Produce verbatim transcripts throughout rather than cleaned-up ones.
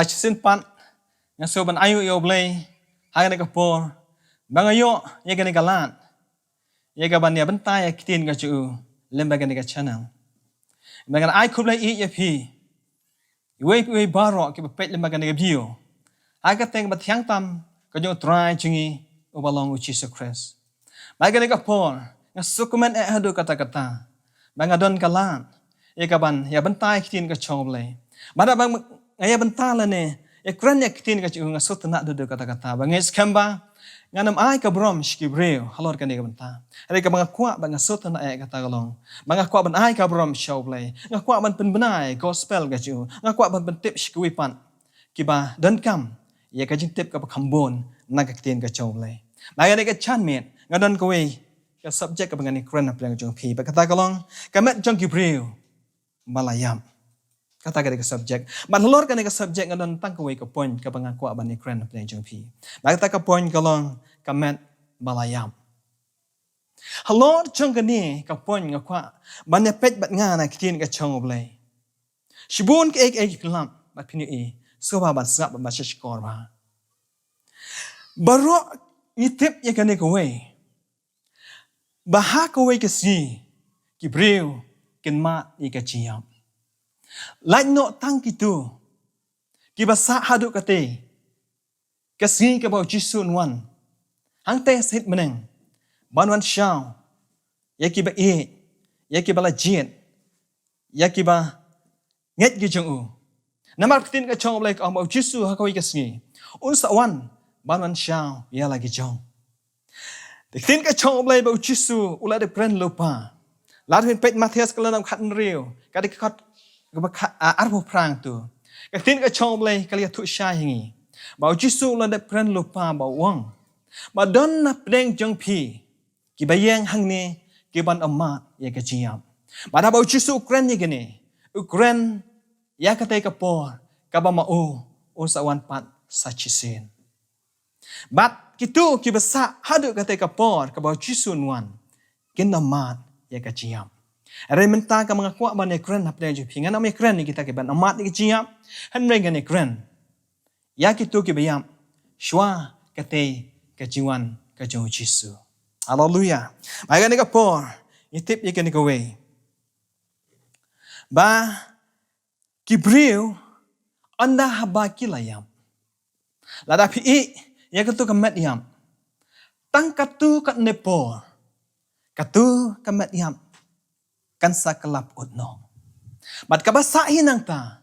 Shisien pat nga sngewbha ban ai ïa u Blei ha kane ka por ba nga ïoh ïa kane ka lad ïa kaban ïa bynta ïa ka ktien ka jong u lyngba kane ka channel. Ba ngan ai khublei ïa phi iwei pa iwei baroh kiba peit lyngba kane ka video ha ka kyrteng ba thiang tam ka jong u Trai jong ngi uba long u Jisu Khrist. Ba ha kane ka por nga sngewkmen eh haduh katta katta ba nga don ka lad ïa kaban ïa bynta ïa ka ktien ka jong u Blei. Ba haba nga ïa bynta lane ïa kren ïa ka ktien ka jong u nga sngewtynnat haduh katta katta ba nga ngeit skhem ba ngan ym ai ka burom sha ki briew halor kane ka bynta. Hynrei kaba nga kwah ba nga sngewtynnat eh kata ka long ba nga kwah ban ai ka burom sha u Blei. Nga kwah ban pynbna ïa ka gospel ka jong u. Nga kwah ban pyntip sha kiwei pat kiba donkam ïa ka jingtip kaba kham bun na ka ktien ka jong u Blei. Ba ha kane ka janmiet nga don kawei ka subject kaba ngan ïa kren hapdeng jong phi ba kata ka long ka met jong ki briew ba la ïap. Kata ka dei ka subject. Bad halor kane ka subject nga don tang kawei ka point kaba nga kwah ban ïa kren hapdeng jong phi. Ba kata ka point ka long ka met ba la ïap. Halor jong kane ka point nga kwah ban ïa peit bad nga na ka ktien ka jong u Blei. Shibun kiei kiei ki lap bad phin ïohi, sngewbha ban sngap bad ban sngap shkor bha. Baroh ngi tip ïa kane kawei ba ha kawei ka sngi ki briew kin mad ïa ka jingïap. Lait noh tang kito kiba sah haduh katei ka sngi kaba u Jisu un wan hangtei sait bneng ban wan shaw ïa kiba ïeit, ïa kiba la jied, ïa kiba ngeit ki jong u. Namar ka ktien ka jong u Blei ka ong ba u Jisu ha kawei ka sngi un sa wan ban wan shaw ïa la ki jong. Ka ktien ka jong u Blei ba u Jisu u la dep kren lypa. Lada phin peit Mathaios ka lynnong khathynriew ka dei ka kot kaba kha-, a, arphew phra hangto. Ka ktien ka jong u Blei ka la ïathuh shai ha ngi ba u Jisu u la dep kren lypa ba u ong ba don na pdeng jong phi kiba ïeng hangne kiban ym mad ïa ka jingïap. Bad haba u Jisu u kren ïa kane u kren ïa katei ka por kaba ma u un sa wan pat sa shisien. Bad kito kiba sah haduh katei ka por kaba u Jisu un wan kin ym mad ïa ka jingïap. Hynrei mynta kaba nga kwah ban ïa kren hapdeng jong phi, ngan ym ïa kren ïa kita kiban ym mad ïa ka jingïap. Hynrei ngan ïa kren ïa kito kiba ïap shuwa katei ka jingwan ka jong u Jisu. Haleluya. Ba ha kane ka por ngi tip ïa kane kawei ba ki briew ynda haba ki la ïap, lada phi ïeh ïa kato ka met ïap, tang kato katne por kato ka met ïap kan sa kylla pyut noh. Bad kaba sah hi nangta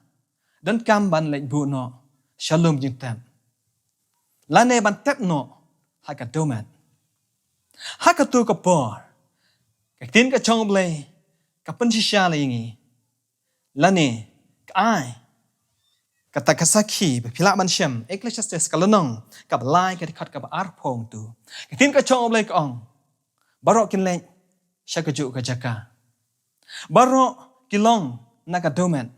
donkam ban leit buh noh sha lum jingtep lane ban tep noh ha ka dewmet. Ha kato ka por ka ktien ka jong u Blei ka pynshisha ïa ngi lane ka ai kata ka sakhi ba phi lah ban shem, Ecclesiastes ka lynnong kaba lai ka dkhot kaba arphew hangto. Ka ktien ka jong u Blei ka ong baroh kin leit sha kajuh ka jaka. Baroh ki long na ka dewmet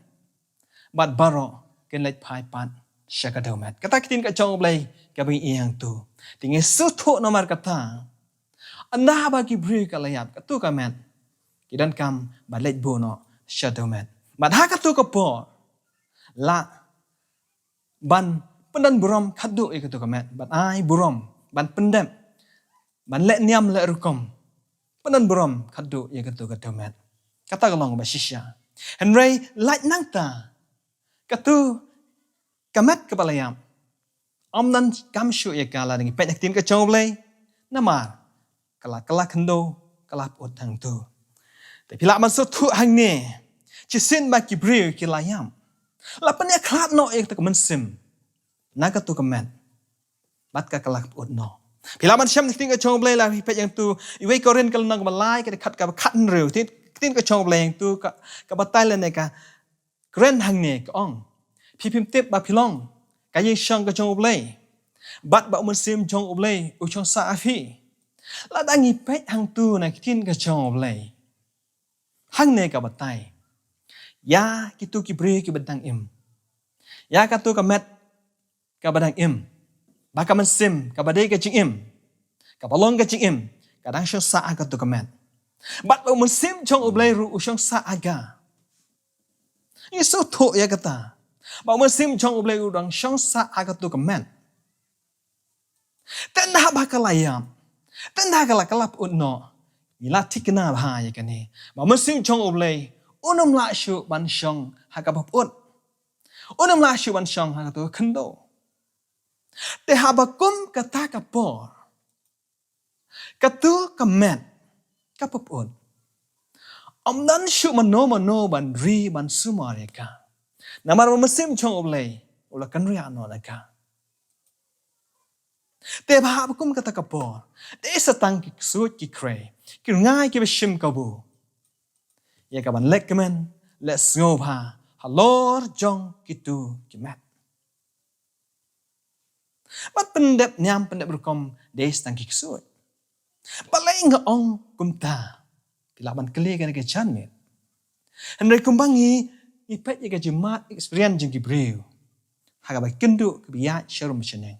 bad baroh kin leit phai pat sha ka dewmet. Kata ka ktien ka jong u Blei kaba ngi ïohi hangto. Te ngi sngewthuh namar kata ynda haba ki briew ki la ïap kato ka met ki donkam ban leit buh noh sha dewmet. Bad ha kato ka por lah ban pyndon burom khadduh ïa kato ka met, ban ai burom, ban pyndep, ban leh niam leh rukom, pyndon burom khadduh ïa kato ka dewmet. Kata ka long ba shisha. Hynrei lait nangta kato ka met kaba la ïap ym donkam shuh ïa ka lada ngi peit na ka ktien ka jong u Blei. Namar ka la, ka la khyndew, ka la pyut hangto. Te phi lah ban sngewthuh hangne shisien ba ki briew ki la ïap, la pynïakhlad noh ïa kata ka mynsiem na kato ka met bad ka, ka la pyut noh. Phi lah ban shem na ka ktien ka jong u Blei lada phi peit hangto Iwei Korinth ka lynnong kaba lai ka dkhot kaba khathynriew. Ktien, ktien ka jong u Blei hangto ka, ka batai lane ka kren hangne ka ong, phi phim tip ba phi long ka ïingshong ka jong u Blei bad ba u Mynsiem jong u Blei u shong sah ha phi. Lada ngi peit hangto na ka ktien ka jong u Blei hangne ka batai ïa kito ki briew kiba dang im, ïa kato ka met kaba dang im, ba ka mynsiem kaba dei ka jingim, kaba long ka jingim ka dang shong sah ha kato ka met. Bad ba u Mynsiem jong u Blei ruh u shong sah ha ka. Ngi sngewthuh ïa kata. Ba u mynsiem jong U Blei u dang shong sah ha katu ka met. Te ynda ba ka la ïap, te ynda ka la, ka la pyut noh, ngi la thikna bha ïa kane, ba u mynsiem jong U Blei un ym lah shuh ban shong ha kaba pyut. Un ym lah shuh ban shong ha katu ka khyndew. Te haba kum kata ka por, katu ka met kaba pyut, ym don shuh mano mano ban ri ban sumar ïa ka. Namar ba u mynsiem jong U Blei u la kynriah noh na ka. Te haba kum kata ka por, dei sa tang ki ksuid ki khrei, ki rngai kiba shim kabu ïa ka ban leh kmen, leh sngewbha halor jong kitu ki met. Bad pyndep niam pyndep rukom dei sa tang ki ksuid. Balei nga ong kumta? Phi lah ban kylli kane ka janmiet. Hynrei kumba ngi, ngi peit ïa ka jingmad experience jong ki briew ha kaba kynduh kaba ïaid sharum shaneng,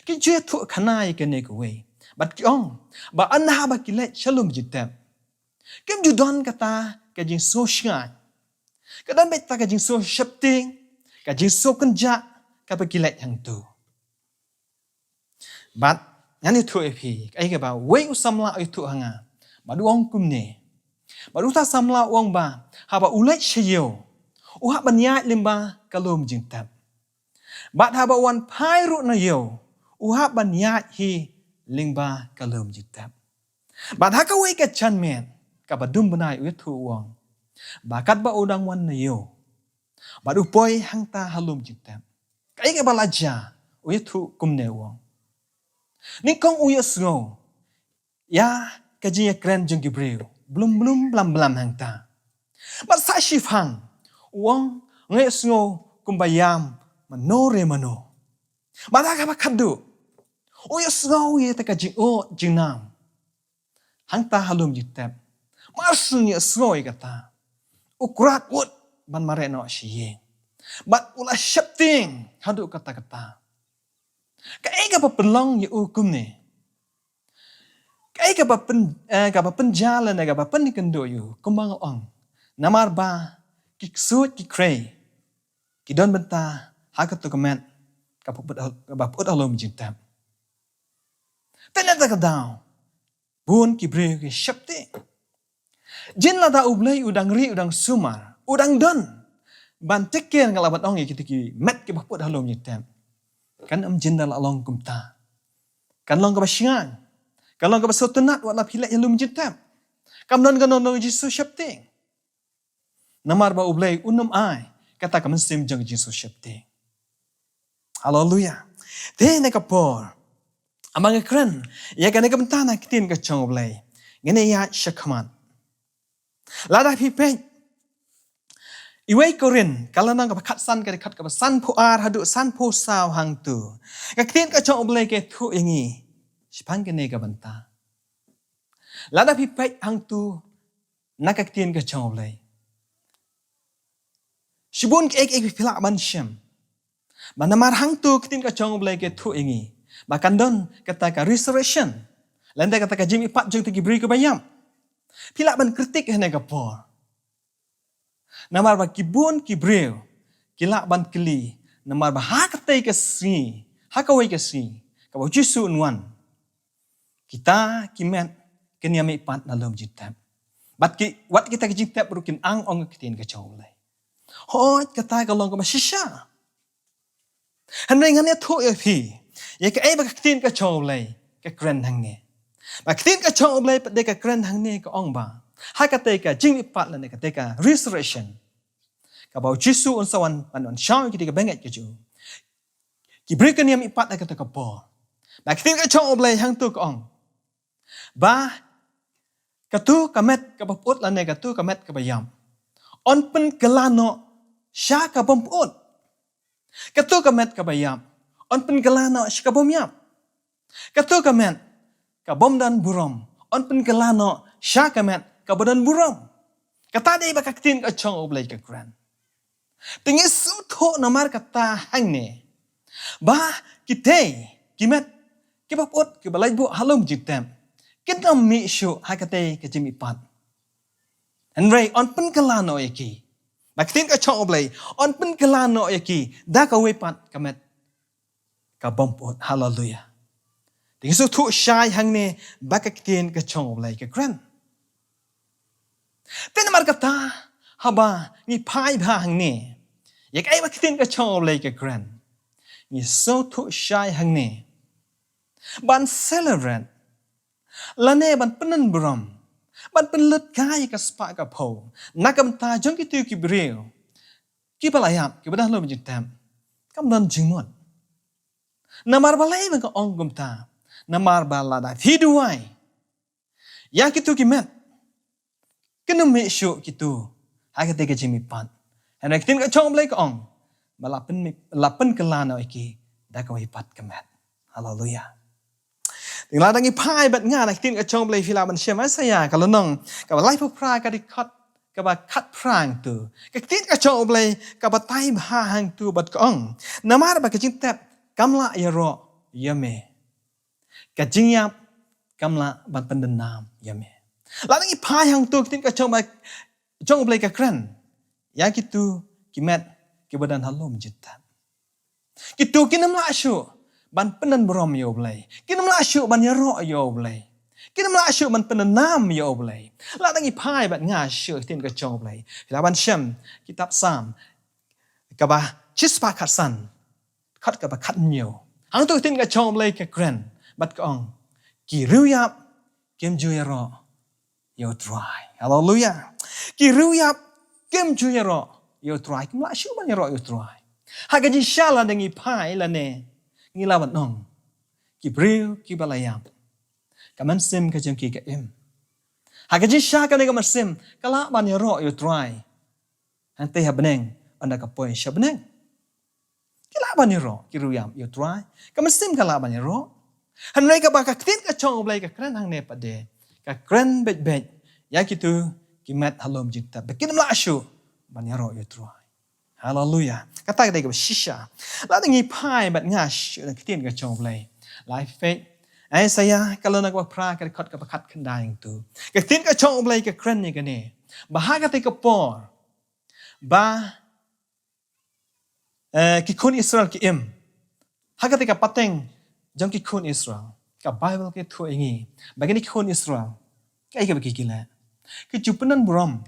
ki ju ïathuh khana ïa kane kawei. Bad ki ong ba ynda haba ki leit sha lum jingtep, kim ju don kata ka jingsngewshngaiñ. Ka don beit kata ka jingsngewsheptieng, ka jingsngewkynjah kaba ki leit hangtu. Bad ngan ïathuh ïa phi kaei kaba uwei u samla u ïathuh ha nga. Bad u ong kumne. Bad uta samla u ong ba haba u leit sha ïew, u hap ban ïaid lyngba ka lum jingtep. Bad haba u wan phai ruh na ïew, u hap ban ïaid hi lyngba ka lum jingtep. Bad ha kawei ka janmiet kaba dum bnai u ïathuh u ong ba katba u dang wan na ïew bad u poi hangta ha lum jingtep, kaei kaba la jia, u ïathuh kumne u ong. Nyngkong u ïohsngew ïa ka jingïakren jong ki briew, blum blum blam blam hangta. Bad sa shiphang u ong, nga ïohsngew kumba ïam mano re mano. Bad ha kaba khatduh u ïohsngew ïa kata ka jingud jingnam hangta ha lum jingtep. Mar shu ïohsngew ïa kata, u krad wut ban mareh noh sha ïing. Bad u la sheptieng haduh katta katta. Kaei kaba pynlong ïa u kumne? Kaei kaba pyn, eh, kaba pynjah lane kaba pynkynduh ïa u kumba nga ong? Namar ba ki ksuid ki khrei ki don bynta ha kato ka met kaba pyut, kaba pyut ha lum jingtep. Te na kata ka daw bun ki briew ki sheptieng. Jin lada U Blei u dang ri, u dang sumar, u dang don ban take care, nga lah ban ong, ïa kita ki met kiba pyut ha lum jingtep, kan ym jin da la long kumta. Kan long kaba shngaiñ, kan long kaba sngewtynnat wat la phi leit ha lum jingtep. Kam don kano kano ka jingsngewsheptieng. Namar ba U Blei un ym ai kata ka mynsiem jong ka jingsngewsheptieng. Haleluia. Te na ka por, haba nga kren ïa kane ka bynta na ka ktien ka jong U Blei, ngin ïa ïaid shakhmat. Lada phi peit Iwei Korinth, ka lynnong kaba khatsan, ka dkhot kaba sanphew ar haduh sanphew saw hangto, ka ktien ka jong U Blei ka ïathuh ïa ngi shaphang kane ka bynta. Lada phi peit hangto na ka ktien ka jong U Blei, shibun kiei kiei phi lah ban shem ba namar hangto ka ktien ka jong U Blei ka ïathuh ïa ngi ba kan don kata ka resurrection, lane kata ka jingmihpat jong kita ki briew kiba ïap. Phi lah ban kritik ha kane ka por. Namar ba ki bun ki briew ki lah ban kylli, namar ba ha katei ka sngi, ha kawei ka sngi kaba U Jisu un wan, kita ki met kin ïamihpat na lum jingtep. Bad ki, wat kita ki jingtep ruh kin ang, ong ka ktien ka jong U Blei. Hooid, kata ka long kaba shisha. Hynrei ngan ïathuh ïa phi ïa kaei ba ka ktien ka jong U Blei ka kren hangne. Ba ka ktien ka jong U Blei pat de ka kren hangne, ka ong ba ha katei ka jingmihpat lane katei ka resurrection, kaba U Jisu un sa wan ban wan shaw ïa kitei ki bangeit ka jong u, ki briew kin ïamihpat ha kata ka por. Ba ka ktien ka jong U Blei hangto ka ong ba kato ka met kaba pyut lane kato ka met kaba ïap yn pynkylla noh sha ka bym pyut. Kato ka met kaba ïap yn pynkylla noh sha ka bym ïap. Kato ka met ka bym don burom yn pynkylla noh sha ka met kaba don burom. Kata dei ba ka ktien ka jong U Blei ka kren. Te ngi sngewthuh namar kata hangne ba kitei ki met kiba pyut kiba leit buh ha lum jingtep kin ym mih shuh ha katei ka jingmihpat. Hynrei yn pynkylla noh ïa ki. Ba ka ktien ka jong U Blei yn pynkylla noh ïa ki da kawei pat ka met ka bym pyut. Haleluya. Te ngi sngewthuh shai hangne ba ka ktien ka jong U Blei ka kren. Te namar kata, haba ngi phai bha hangne ïa kaei ba ka ktien ka jong U Blei ka kren, ngi sngewthuh shai hangne ban celebrate lane ban pynburom, ban pynlut kai ïa ka spah ka phew na ka bynta jong kito ki briew kiba la ïap, kiba don halor jingtep. Kam don jingmut. Namar balei ba nga ong kumta? Namar ba lada phi duwai ïa kito ki met, kin ym mih shuh kito ha katei ka jingmihpat. Hynrei ka ktien ka jong U Blei ka ong ba la pyn, la pynkylla noh ïa ki da kawei pat ka met. Haleluya. Te lada ngi phai bad nga na ka ktien ka jong U Blei, phi lah ban shem Isaïah ka lynnong kaba laiphew phra, ka dkhot kaba khatphra hangto. Ka ktien ka jong U Blei ka batai bha hangto bad ka ong, namar ba ka jingtep kam lah ïaroh ïa me, ka jingïap kam lah ban pyndendam ïa me. Lada ngi phai hangto, ka ktien ka jong U Blei, jong U Blei ka kren ïa kito ki met kiba don halor jingtep. Kito kin ym lah shuh ban pynburom ïa U Blei. Kin ym lah shuh ban ïaroh ïa U Blei. Kin ym lah shuh ban pyndendam ïa U Blei. Lada ngi phai bad nga sha ka ktien ka jong U Blei, phi lah ban shem kitab Salm kaba shispah khatsan, dkhot kaba khathynñiew. Hangto ka ktien ka jong U Blei ka kren bad ka ong, ki riewïap kim ju ïaroh ïa U Trai. Haleluya. Ki riewïap kim ju ïaroh ïa U Trai, kim lah shuh ban ïaroh ïa U Trai. Ha ka jingshisha lada ngi phai lane ngi lah ban ong, ki briew kiba la ïap, ka mynsiem ka jong ki ka im. Ha ka jingshisha kane ka mynsiem ka lah ban ïaroh ïa U Trai. Hangtei ha bneng, ynda ka poi sha bneng, ki lah ban ïaroh, ki riewïap ïa U Trai. Ka mynsiem ka lah ban ïaroh. Hynrei kaba ka ktien ka jong U Blei ka kren hangne pat de, ka kren beit beit ïa kito ki met halor jingtep ba kin ym lah shuh ban ïaroh ïa U Trai. Haleluya. Kata ka dei kaba shisha. Lada ngi phai bad nga sha ka ktien ka jong U Blei, laiphew, Isaïah ka lynnong kaba phra, ka dkhot kaba khatkhyndai hangto. Ka ktien ka jong U Blei ka kren ïa kane, ba ha katei ka por ba, eh, ki khun Israel ki im, ha katei ka pateng jong ki khun Israel, ka Baibl ka ïathuh ïa ngi ba kine ki khun Israel, kaei kaba ki, ki leh, ki ju pynburom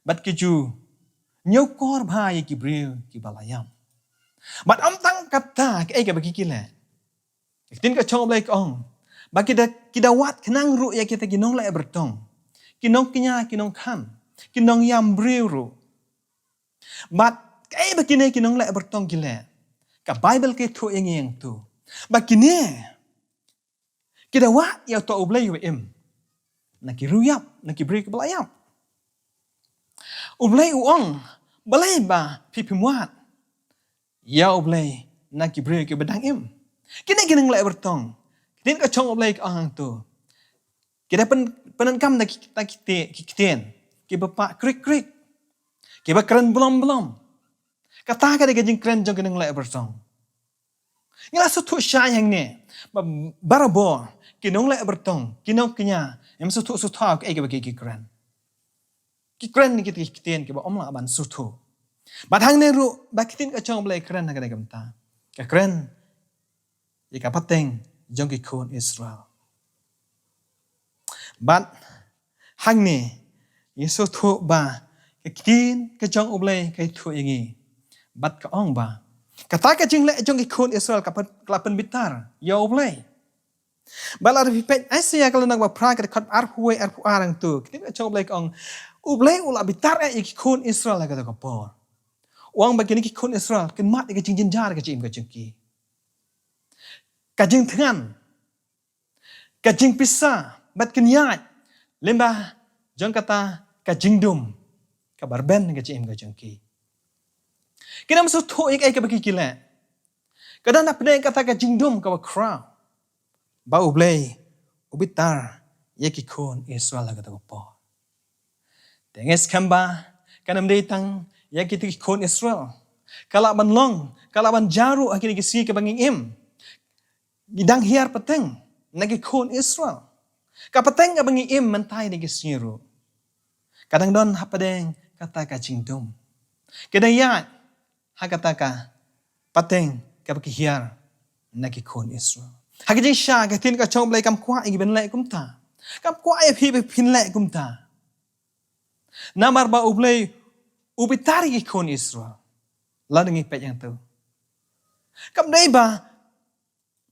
bad ki ju ñiewkor bha ïa ki briew kiba la ïap. Bad ym tang kata, kaei kaba ki, ki leh, ka ktien ka jong U Blei ka ong ba ki da, ki da wad khnang ruh ïa kita ki nongleh byrtong, ki nongkñia, ki nongkhan, ki nongïam briew ruh. Bad kaei ba kine ki nongleh byrtong ki leh, ka Baibl ka ïathuh ïa ngi hangto ba kine ki da wad ïa uto U Blei uba im na ki riewïap, na ki briew kiba la ïap. U Blei u ong, balei ba phi, phim wad ïa U Blei na ki briew kiba dang im? Kine ki nongleh byrtong, ka ktien ka jong U Blei ka ong hangto, ki da pyn, pyndonkam da ki, da ki te, ki ktien kiba pah krik krik, kiba kren blom blom. Kata ka dei ka jingkren jong ki nongleh byrtong. Ngi la sngewthuh shai hangne ba barabor ki nongleh byrtong, ki nongkñia, ym sngewthuh sngewthaw kaei kaba ki, ki kren. Ki kren ïa kita ki ktien kiba ym lah ban sngewthuh. Bad hangne ruh ba ka ktien ka jong U Blei ka kren ha kane ka bynta, ka kren ïa ka pateng jong ki khun Israel. Bad hangne ngi sngewthuh ba ka ktien ka jong U Blei ka ïathuh ïa ngi bad ka ong ba kata ka jingleh jong ki khun Israel ka pyn, ka la pynbitar ïa U Blei. Bad lada phi peit Isaïah ka lynnong ba phra, ka dkhot arphew wei, arphew ar hangto, ka ktien ka jong U Blei ka ong, U Blei u la bitar eh ïa ki khun Israel ha kata ka por. U ong ba kine ki khun Israel kin mad ïa ka jingjynjar ka jingim ka jong ki, ka jingthngan, ka jingpisa, bad kin ïaid lyngba jong kata ka jingdum kaba rben ka jingim ka jong ki. Kin ym sngewthuh ïa kaei kaba ki, ki leh. Ka don hapdeng kata ka jingdum kaba khraw ba U Blei u bitar ïa ki khun Israel ha kata ka por. Te ngi skhem ba kan ym dei tang ïa kita ki khun Israel. Ka lah ban long, ka lah ban jia ruh ha kine ki sngi kaba ngi im. Ngi dang hiar pateng na ki khun Israel. Ka pateng kaba ngi im mynta ïa kine ki sngi ruh ka dang don hapdeng kata ka jingdum. Ki da ïaid ha kata ka pateng kaba ki hiar na ki khun Israel. Ha ka jingshai ka ktien ka jong U Blei kam kwah ïa ngi ban leh kumta. Kam kwah ïa phi ba phin leh kumta. Namar ba U Blei u bitar ïa ki khun Israel. Lada ngi peit hangto, kam dei ba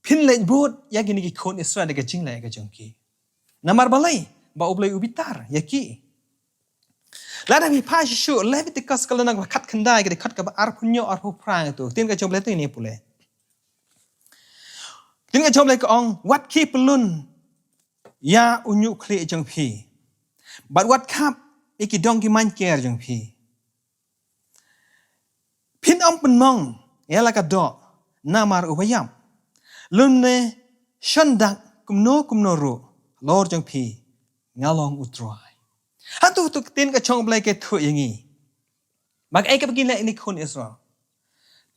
phin leit bud ïa kine ki khun Israel da ka jingleh ka jong ki. Namar balei? Ba U Blei u bitar ïa ki. Lada phi phai shuh shuh Leviticus ka lynnong kaba khatkhyndai, ka dkhot kaba arphew hynñiew, arphew phra, hangto ka ktien ka jong U Blei te ngin ïa pule. Ka ktien ka jong U Blei ka ong, wat khie pyllun ïa u ñiuh khlieh jong phi, bad wat khap ïa ki dong ki main ker jong phi. Phin ym pynmong ïa la ka doh namar u baïap, lymne shon dak kumno kumno ruh halor jong phi, nga long U Trai. Hangto, to ka ktien ka jong U Blei ka ïathuh ïa ngi ba kaei kaba ki leh ïa ki khun Israel.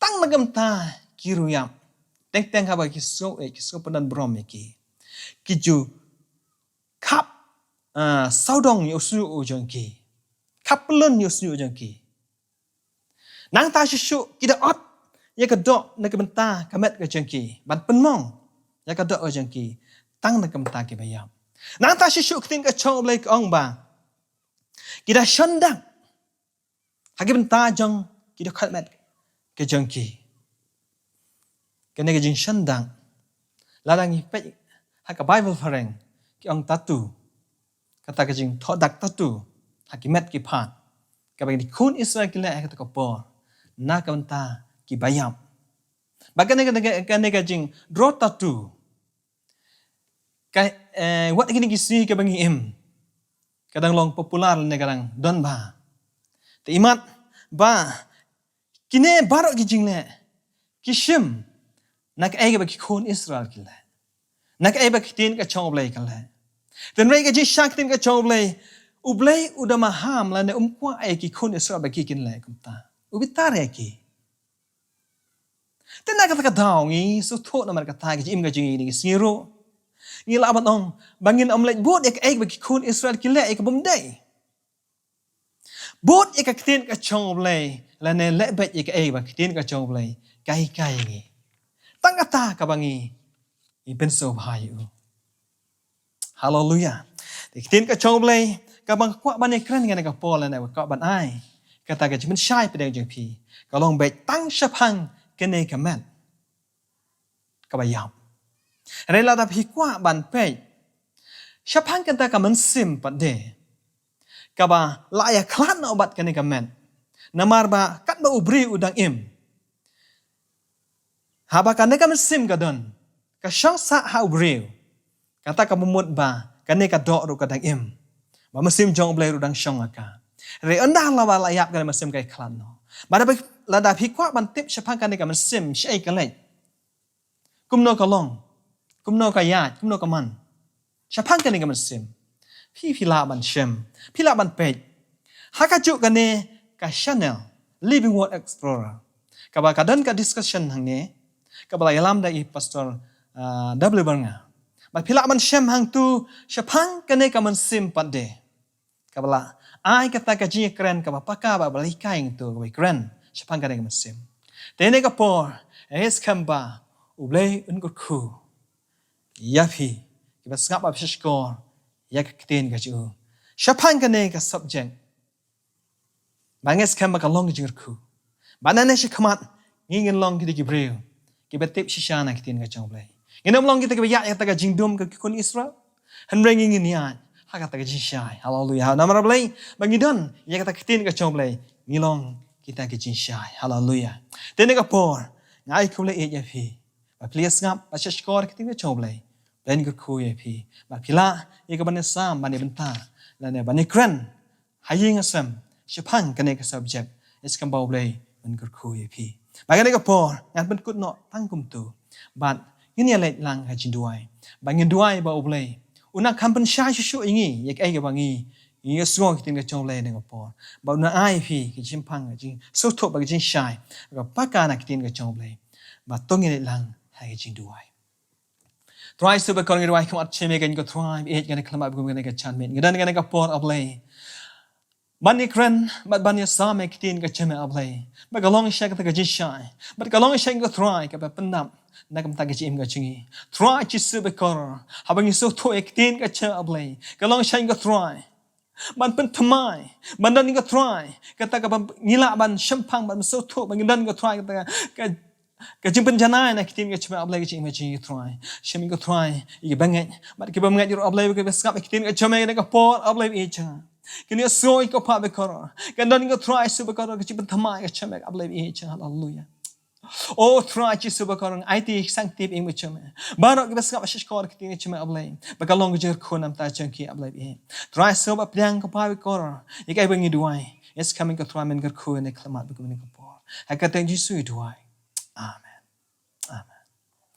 Tang na ka bynta ki ruh ïap, teng teng haba ki sngew eh, ki sngew pyndon burom ïa ki, ki ju khap, ah, sawdong ïa u shñiuh u jong ki, khap pyllun ïa u shñiuh u jong ki. Nangta shuh shuh ki da ot ïa ka doh na ka bynta ka met ka jong ki, ban pynmong ïa ka doh ka jong ki tang na ka bynta ki baïap. Nangta shuh shuh ka ktien ka jong U Blei ka ong ba ki da shon dak ha ki bynta jong ki dkhot met ka jong ki. Kane ka jingshon dak, lada ngi peit ha ka Baibl phareng, ki ong tattoo. Kata ka jingthoh dak tattoo ha ki met ki phad, kaba ki khun Israel ki leh ha kata ka por na ka bynta ki baïap. Bad kane, kane, kane ka jingdraw tattoo, ka, eh, wat kine ki sngi kaba ngi im, ka dang long popular lane ka dang don bha. Te imat ba kine baroh ki jingleh ki shim na kaei kaba ki khun Israel ki leh, na kaei ba ka ktien ka jong U Blei ka leh. Te hynrei ka jingshai ka ktien ka jong U Blei, U Blei u da maham lane um kwah ïa ki khun Israel ba ki kin leh kumta. U bitar ïa ki. Te na kata ka daw ngi sngewthuh namar kata ka jingim ka jong ngi kine ki sngi ruh, ngi lah ban ong ba ngin ym leit bud ïa kaei ba ki khun Israel ki leh ïa ka bym dei. Bud ïa ka ktien ka jong U Blei lane leh beit ïa kaei ba ka ktien ka jong U Blei ka hikai ïa ngi. Tang kata kaba ngi, ngi pynsngewbha ïa u. Haleluya. Te ka ktien ka jong U Blei kaba nga kwah ban ïakren kane ka por lane nga kwah ban ai, kata ka jingpynshai pdeng jong phi, ka long beit tang shaphang kane ka met kaba ïap. Hynrei lada phi kwah ban peit shaphang kata ka mynsiem pat de, kaba la ïakhlad noh bad kane ka met. Namar ba katba u briew u dang im, haba kane ka mynsiem ka don, ka shong sah ha u briew, kata ka mut ba kane ka doh ruh ka dang im, ba mynsiem jong U Blei ruh dang shong ha ka. Hynrei ynda la ba la ïap, kane mynsiem ka ïakhlad noh. Bad lada phi kwah ban tip shaphang kane ka mynsiem, shaei ka leit, kumno ka long, kumno ka ïaid, kumno ka man, shaphang kane ka mynsiem, phi, phi lah ban shem, phi lah ban peit ha kajuh kane ka channel Living Word Explorer, kaba ka don ka discussion hangne, kaba la ïalam da i Pastor, ah, W Barnga. Bad phi lah ban shem hangto shaphang kane ka mynsiem pat de, kaba la ai kata ka jingkren kaba paka, ba, ba la hikai hangto, kaba kren shaphang kane ka mynsiem. Te kane ka por, eh, skhem ba U Blei un kyrkhu ïa phi kiba sngap bad shahshkor ïa ka ktien ka jong u shaphang kane ka subject. Ba nga skhem ba ka long ka jingkyrkhu ba nangne shakhmat ngi ngin long kita ki briew kiba tip shisha na ka ktien ka jong U Blei. Ngin ym long kita kiba ïaid ïa kata ka jingdum ka ki khun Israel, hynrei ngi ngin ïaid ha kata ka jingshai. Haleluya. Namar balei? Ba ngi don ïa kata ka ktien ka jong U Blei, ngi long kita ki jingshai. Haleluya. Te kane ka por nga ai khublei ïa phi ba phi la sngap bad shahshkor ka ktien ka jong U Blei. Blei un kyrkhu ïa phi ba phi lah ïa ka ban ïasam, ban ïabynta lane ban ïakren ha ïing ha sem shaphang kane ka subject. Ïa skhem ba U Blei un kyrkhu ïa phi. Bad kane ka por ngan pynkut noh tang kumto bad ngin ïaleit lang ha jingduwai. Bad ngin duwai ba U Blei un nang kham pynshai shuh shuh ïa ngi ïa kaei kaba ngi, ngi ïohsngew ka ktien ka jong U Blei ha kane ka por. Bad un nang ai ïa phi ka jingpang, ka jingsngewthuh bad ka jingshai kaba paka na ka ktien ka jong U Blei. Bad to ngin leit lang ha ka jingduwai. Trai Jisu bakordor, ngi duwai khmat sha me, ko Trai, ba ïeit kane ka khlem ap kum kane ka janmiet. Ngi don kane ka por, A Blei. ban ïakren bad ban ïasam ïa ka ktien ka jong me, A Blei, ba ka long shisha kata ka jingshai, bad ka long shisha ïa ka Trai kaba pyndap na ka bynta ka jingim ka jong ngi. Trai Jisu bakordor, haba ngi sngewthuh ïa ka ktien ka jong me, A Blei, ka long shisha ïa ka Trai ban pynthymmai, ban don ïa ka Trai kata kaba ngi lah ban shemphang, ban sngewthuh, ban ngi don ïa ka Trai kata ka, ka jingpynjanai na ka ktien ka jong me, A Blei, ka jingim ka jong ngi, Trai. Shim ïa ka Trai ïa ki bangeit bad ki bym ngeit ruh, A Blei, ba ki ba sngap ïa ka ktien ka jong me ha kane ka por, A Blei, ba ïeit jong nga. Kin ïohsngew ïa ka pop bakordor, kan don ïa ka Trai Jisu bakordor, ka jingpynthymmai ka jong me, A Blei, ba ïeit jong nga. Haleluya. O Trai Jisu bakordor, nga aiti ïa ki sangti ba ïeit ka jong me, baroh ki ba sngap ha shkor ka ktien ka jong me, A Blei, ba kan long ka jingkyrkhu na ka bynta jong ki, A Blei, ba ïeit. Trai, sngewbha pdiang ka pop bakordor ïa kaei ba ngi duwai. Ïa, sngewbha ka Trai men kyrkhu ne khlem mat ba kum ïa ka por. Ha ka kyrteng Jisu ngi duwai. Amen.